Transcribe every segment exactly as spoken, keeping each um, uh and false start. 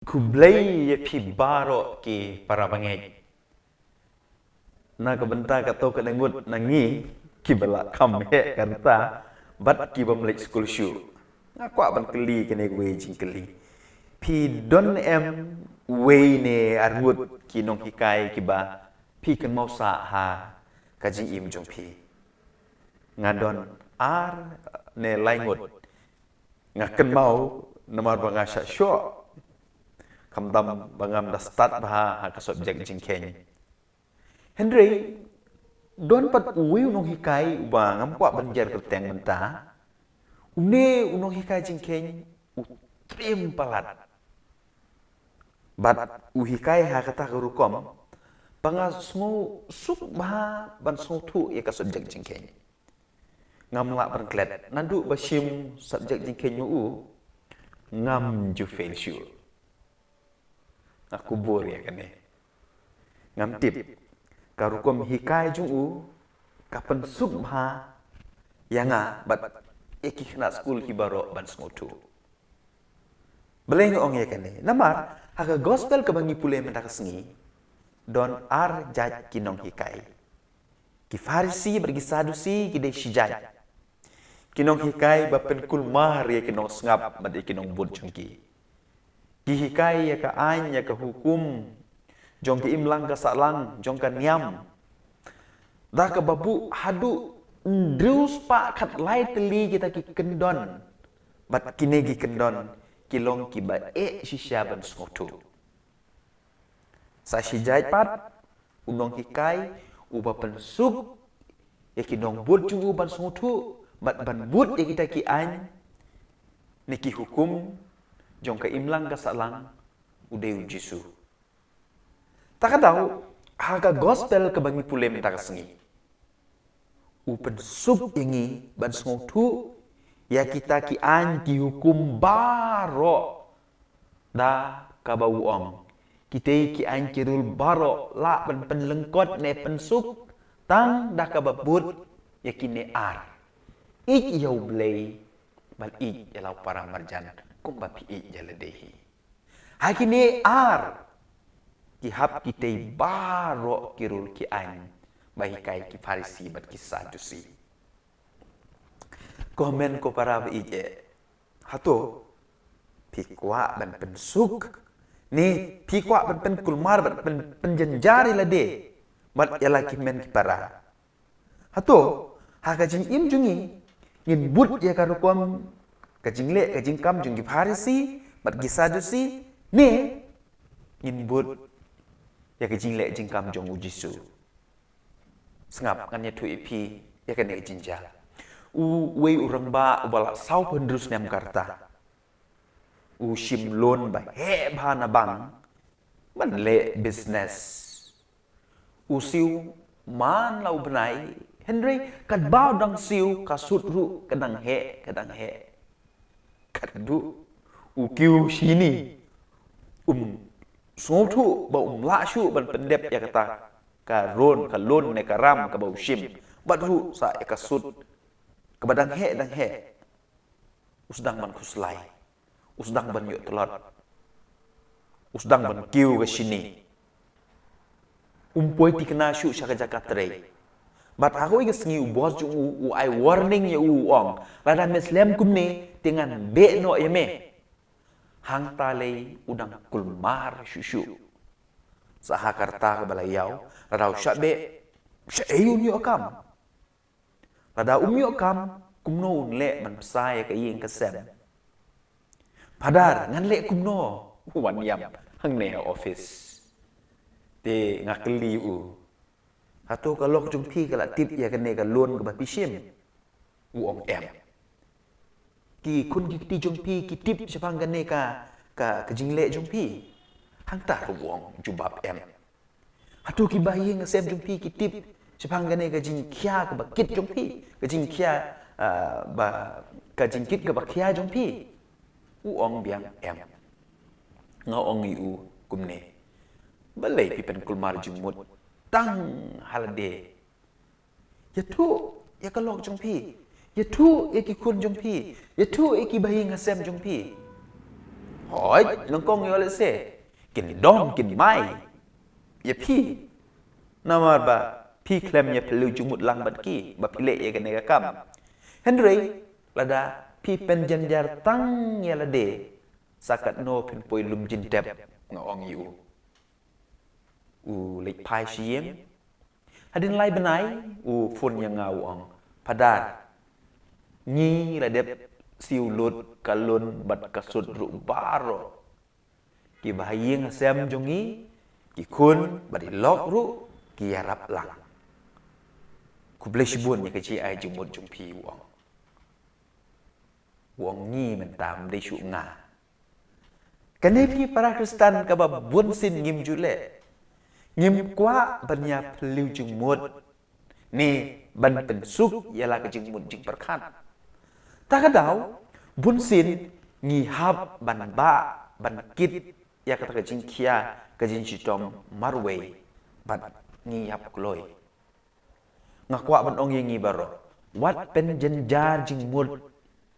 Khublei ïa phi baroh ki para bangeit. Na ka bynta kato ka ngut na ngi kiba la kham heh ka rta bad kibym leit skul shuh, nga kwah ban kylli kane kawei jingkylli. Phi don em wei ne ar ngut ki nonghikai kiba phi kynmaw sah ha ka jingim jong phi? Nga don ar ne lai ngut. Nga kynmaw namar ba nga shah shoh khamtam ba ngam da stad bha ha ka subject jingkheiñ. Hynrei don pat uwei u nonghikai uba ngam kwah ban jer kyrteng mynta. Une u nonghikai jingkheiñ u triem palat bad u hikai ha kata ka rukom ba nga sngewsuk bha ban sngewthuh ïa ka subject jingkheiñ. Ngam lah ban klet, naduh ba shim subject jingkheiñ ma u ngam ju fail shuh. Nga kubur ïa kane. Ngam tip ka rukom hikai jong u ka pynsuk bha ïa nga bad ïa ki khynnah skul hi baroh ban sngewthuh. Balei nga ong ïa kane? Namar ha ka gospel kaba ngi pule mynta ka sngi don ar jait ki nonghikai. Ki Pharisi bad ki Sadusi ki dei shi jait. Ki nonghikai ba pynkulmar ïa ki nongsngap bad ïa ki nongbud jong ki. Ki hikai ïa ka aiñ, ïa ka hukum jong ka imlang ka sahlang, jong ka niam. Da kaba buh haduh hynriew spah khatlai tylli kita ki kyndon. Bad kine ki kyndon ki long kiba eh shisha ban sngewthuh. Sa shi jait pat u nonghikai uba pynsuk ïa ki nongbud jong u ban sngewthuh bad ban bud ïa kita ki aiñ ne ki hukum jong ka imlang ka sahlang u dei u Jisu. Ta ka daw ha ka gospel kaba ngi pule mynta ka sngi u pynsuk ïa ngi ban sngewthuh ïa kita ki aiñ ki hukum baroh. Da kaba u ong, kitei ki aiñ ki rule baroh lah ban pynlyngkot ne pynsuk tang da kaba bud ïa kine ar: Ïeit ïa U Blei bad ïeit ïa la u para marjan kumba phi ïeit ïa lade hi. Ha kine ar ki hap kitei baroh ki rule ki aiñ ba hikai ki Pharisi bad ki Sadusi. Ko hynmen ko para ba ïeit, hato phi kwah ban pynsuk ne phi kwah ban pynkulmar, ban pyn, pynjynjar ïa lade bad ïa la ki hynmen ki para? Hato ha ka jingim jong ngi ngin bud ïa ka rukom ka jingleh ka jingkam jong ki Pharisi bad ki Sadusi, ne ngin bud ïa ka jingleh jingkam jong u Jisu? Sngap, ngan ïathuh ïa phi ïa kane ka jingjia. Uwei u rangbah uba la sawphew hynriew snem ka rta u shim loan ba heh bha na bank ban leh business. U siew man la u bnai, hynrei katba u dang siew ka sut ruh ka dang heh, ka dang heh. Katduh u kiew shini, um sngewthuh ba um lah shuh ban pyndep ïa kata ka loan, ka loan ne ka ram kaba u shim. Bad ruh sa ïa ka sut kaba dang heh, dang heh, u sdang ban khuslai, u sdang ban ïoh tlot, u sdang ban kiew ka shini. Um poi thikna shuh sha ka jaka trei. Bad ha kawei ka sngi u boss jong u u ai warning ïa u, u ong, lada me slem kumne te ngan beh noh ïa me. Hangta lei u dang kulmar shuh shuh. Sa ha ka rta kaba la ïaw, lada u shah beh, shaei un ïoh kam? Lada um ïoh kam, kumno un leh ban bsa ïa ka ïing ka sem? Phadar, ngan leh kumno? U wan ïam hangne ha office. Te nga kylli u, hato ka lok jong phi ka la tip ïa kane ka loan kaba phi shim? U ong em. Ki khun ki kti jong phi ki tip shaphang kane ka, ka, ka jingleh jong phi? Hangta ruh u ong jubab em. Hato ki bahaïing hasem jong phi ki tip shaphang kane ka jingkhia kaba kit jong phi, ka jingkhia, ah, ba, ka jingkit kaba khia jong phi? U ong biang em. Nga ong ïa u kumne, balei phi pynkulmar jingmut tang ha lade? Ïathuh ïa ka lok jong phi, ïathuh ïa ki khun jong phi, ïathuh ïa ki bahaïing hasem jong phi. Hooid, nyngkong ïoh lehse kin dom kin mai ïa phi. Namar ba phi khlem ïa phylliew jingmut lang bad ki ba phi leh ïa kane ka kam. Hynrei lada phi pynjynjar tang ïa lade, sa katno phin poi lum jingtep, nga ong ïa u. U leit phai sha ïing. Hadien lai bnai u phone ïa nga u ong, Phadar, ngi la dep siew lut ka lun bad ka sut ruh baroh. Kiba ha ïing ha sem jong ngi, ki khun bad i lok ruh ki ïarap lang. Khublei shibun ïa ka jingai jingmut jong phi, u ong. U ong, ngi mynta ym dei shuh nga. Kane phi para Khristan kaba bunsien ngim ju leh. Ngim kwah ban ïa phylliew jingmut ne ban pynsuk ïa la ka jingmut jingpyrkhat. Ta ka daw, bunsien ngi hap ban bah ban kit ïa kata ka jingkhia, ka jingshitom marwei, bad ngi hap kloi. Nga kwah ban ong ïa ngi baroh, wat pynjynjar jingmut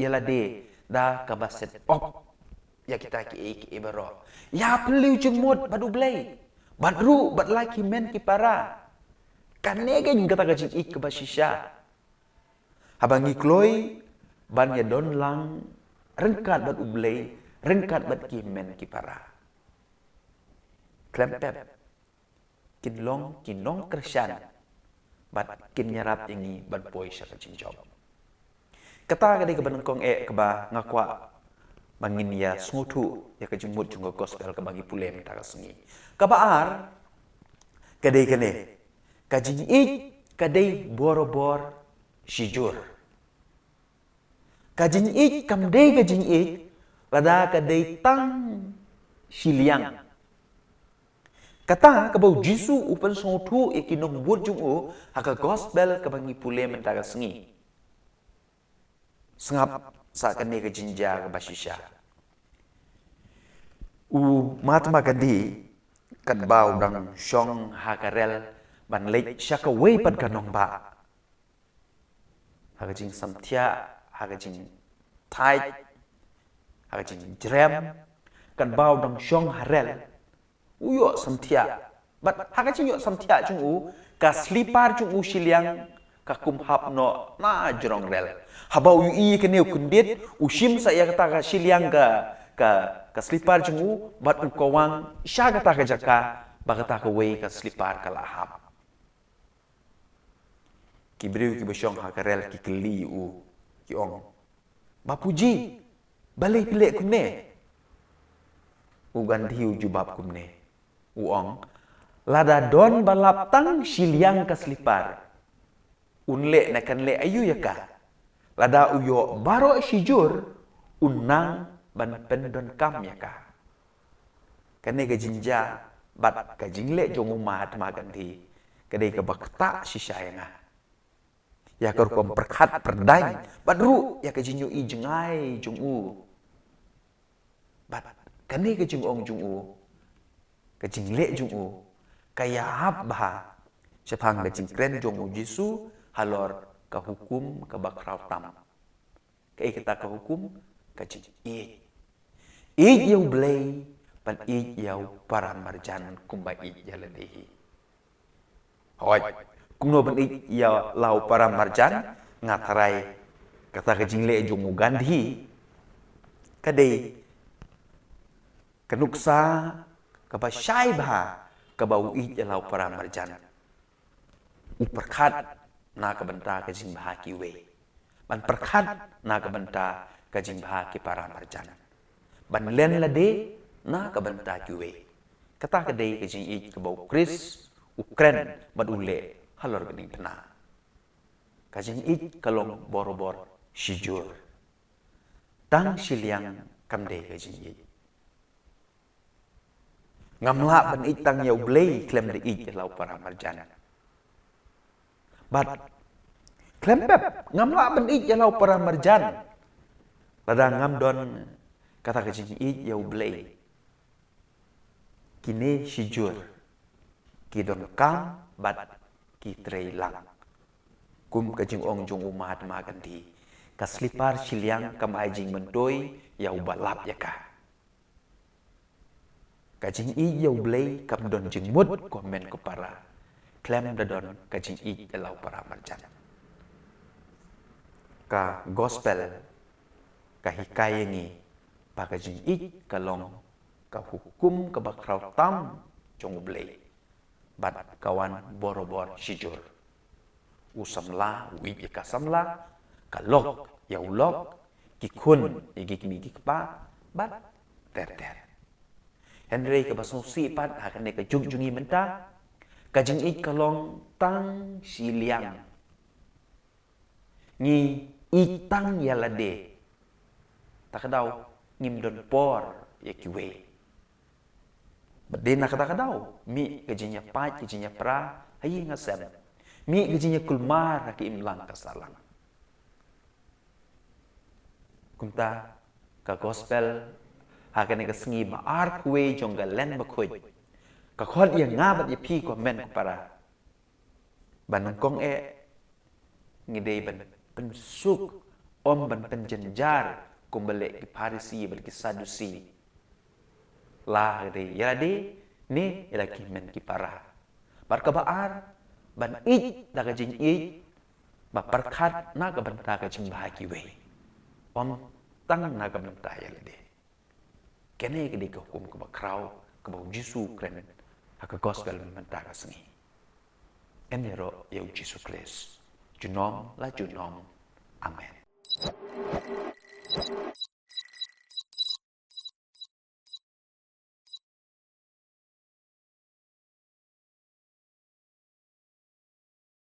ïa lade da kaba set op ïa kita kiei kiei baroh. Ïa phylliew jingmut bad U Blei, bad ruh bad la ki hynmen ki para. Kane keiñ kata ka jingïeit kaba shisha. Haba ngi kloi ban ïa don lang ryngkat bad U Blei, ryngkat bad ki hynmen ki para, khlem pep kin long ki nongkyrshan bad kin ïarap ïa ngi ban poi sha ka jingjop. Kata ka dei kaba nyngkong eh kaba nga kwah ba ngin ïa sngewthuh ïa ka jingmut jong ka gospel kaba ngi pule mynta ka sngi. Kaba ar ka dei kane, ka jingïeit ka dei borabor shijur. Ka jingïeit kam dei ka jingïeit lada ka dei tang shiliang. Kata kaba U Jisu u pynsngewthuh ïa ki nongbud jong u ha ka gospel kaba ngi pule mynta ka sngi. Sngap sa kane ka jingjia kaba shisha. U Mahatma Gandhi katba u dang shong ha ka rel ban leit sha kawei pat ka nongbah, ha ka jingsamthiah, ha ka jingthait, ha ka jingjrem, katba u dang shong ha rel, u ïoh samthiah. Bad ha ka jingïoh samthiah jong u, ka slipar jong u shiliang ka kum hap noh na jrong rel. Haba u ïohi kane u kyndit, u shim sa ïa kata ka shiliang ka, ka, ka slipar jong u, bad u kawang sha kata ka jaka ba kata kawei ka slipar ka la hap. Ki briew kiba shong ha ka rel ki kylli u, ki ong, "Bapuji, balei phi leh kumne?" U Gandhi u jubab kumne, u ong, "Lada don ba lap tang shiliang ka slipar, un leh ne kan leh aïu ïa ka? Lada u ïoh baroh shijur, un nang ban pyndonkam ïa ka." Kane ka jingjia bad ka jingleh jong u Mahatma Gandhi ka dei kaba ktah shisha ïa nga, ïa ka rukom pyrkhat pyrdaiñ bad ruh ïa ka jingïohi jngai jong u. Bad kane ka jingong jong u, ka jingleh jong u, ka ïahap bha shaphang ka jingkren jong U Jisu halor ka hukum kaba khraw tam. Kaei kata ka hukum? Ka jingïeit. Ïeit ïa U Blei bad ïeit ïa u para marjan kumba ïeit ïa lade hi. Hooid, kumno ban ïeit ïa la u para marjan? Nga tharai kata ka jingleh jong u Gandhi ka dei ka nuksa kaba shai bha kaba u ïeit ïa la u para marjan. U pyrkhat na ka bynta ka jingbha kiwei, ban pyrkhat na ka bynta ka jingbha ki para marjan, ban len lade na ka bynta kiwei. Kata ka dei ka jingïeit kaba U Khrist u kren bad u leh halor ka diengphna. Ka jingïeit ka long borabor shijur. Tang shiliang kam dei ka jingïeit. Ngam lah ban ïeit tang ïa U Blei khlem da ïeit ïa la u para marjan. Bad khlem pep, ngam lah ban ïeit ïa la u para marjan lada ngam don kata ka jingïeit ïa U Blei. Kine shijur ki donkam bad ki trei lang. Kum ka jingong jong u Mahatma Gandhi, ka slipar shiliang kam ai jingmyntoi ïa uba lap ïa ka. Ka jingïeit ïa U Blei kam don jingmut ko hynmen ko para, khlem da don ka jingïeit ïa la u para marjan. Ka gospel ka hikai ïa ngi ba ka jingïeit ka long ka hukum kaba khraw tam jong U Blei, bad ka wan borabor shijur. U samla u ïeit ïa ka samla, ka lok ïa u lok, ki khun ïa ki kmie ki kpa, bad ter ter. Hynrei kaba sngewsih pat ha kane ka juk jong ngi mynta, ka jingïeit ka long tang shiliang. Ngi ïeit tang ïa lade. Ta ka daw ngim don por ïa kiwei. Bad dei na kata ka daw, mih ka jingïapait ka jingïapra ha ïing ha sem. Mih ka jingïakulmar ha ka imlang ka sahlang. Kumta ka gospel ha kane ka sngi ba ar kawei jong ka Lent Bakhuid ka khot ïa nga bad ïa phi ko hynmen ko para. Ba nyngkong eh ngi dei ban pynsuk, ym ban pynjynjar kumba leh ki Pharisi bad ki Sadusi. La ka dei ïa lade ne ïa la ki hynmen ki para. Bad kaba ar, ban ïeit da ka jingïeit ba pyrkhat na ka bynta ka jingbha kiwei, ym tang na ka bynta ïa lade. Kane ka dei ka hukum kaba khraw kaba U Jisu u kren ha ka gospel mynta ka sngi. Yn ïaroh ïa U Jisu Khrist junom la junom. Amen.